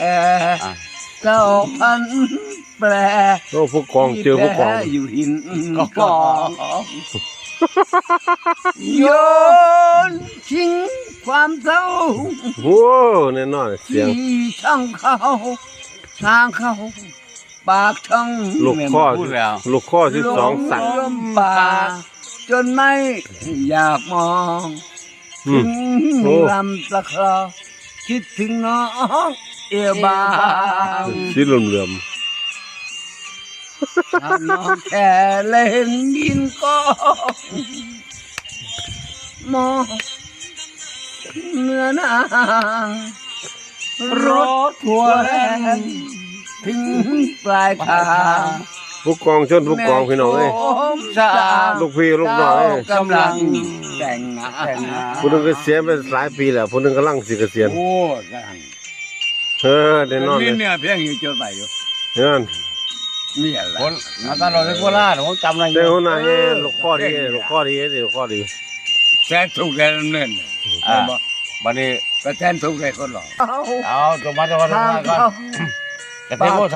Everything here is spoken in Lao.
ອ່າ ເຈົ້າພັນແປ ໂອ້ ຜູ້ກອງ ເຈີຜູ້ກອງ ທີ່ແຜຢູ່ຫີນກອງ ໂຍນຖິ້ມຄວາມເສົ້າ ໂອ້ ແນ່ນອນ ສຽງ ທີ່ທາງເຂົ້າ ທາງເຂົ້າ ປາກຊ່ອງ ລູກຄໍ ແມ່ນບໍ່ ລູກຄໍສິບສອງ ສັ່ນ ລົມປ່າ ຈົນໄມ້ຢາກມອງ ອືມ ເຖິງ ໂອ້ ລຳຕະຄອ ຄິດເຖິງນ້ອງເອວບາງ ສີເຫຼືອມໆ ຖ້ານ້ອງແຄ່ແລເຫັນດິນກອງ ມອງເມືອນາງ ລົດຫົວແລ່ນເຖິງປາຍທາງ ຜູ້ກອງຊົນຜູ້ກອງ ພີ່ນ້ອງເອີຍ ລູກພີ່ລູກນ້ອງເອີຍ ກຳລັງແຕ່ງງານ ຜູ້ໜຶ່ງກະສຽນໄປຫຼາຍປີແລ້ວ ຜູ້ໜຶ່ງກຳລັງຊິກະສຽນ ໂອ້ ເອີ ແນ່ນອນ ມີເນື້ອເພງຢູ່ຈົດໄວ້ຢູ່ ແນ່ນອນ ມີອັນລະ ຄົນ ມາຕະຫຼອດໃນໂຄລາດ ໂອ້ ຈຳໄດ້ຢູ່ ແຕ່ຫົວໜ້າແຍ່ ເອີ ລູກຄໍດີ ເພງນີ້ລະ ລູກຄໍດີ ລູກຄໍດີ ແສນທຸກແສນດຳເນີນ ອ່າ ເຫັນບໍ່ ບັດນີ້ ກະແສນທຸກໄດ້ຄົນຫຼອກ ເອົາ ຕົວມາ ຕົວມາ ຕົວມາກ່ອນ ກະເທໂວ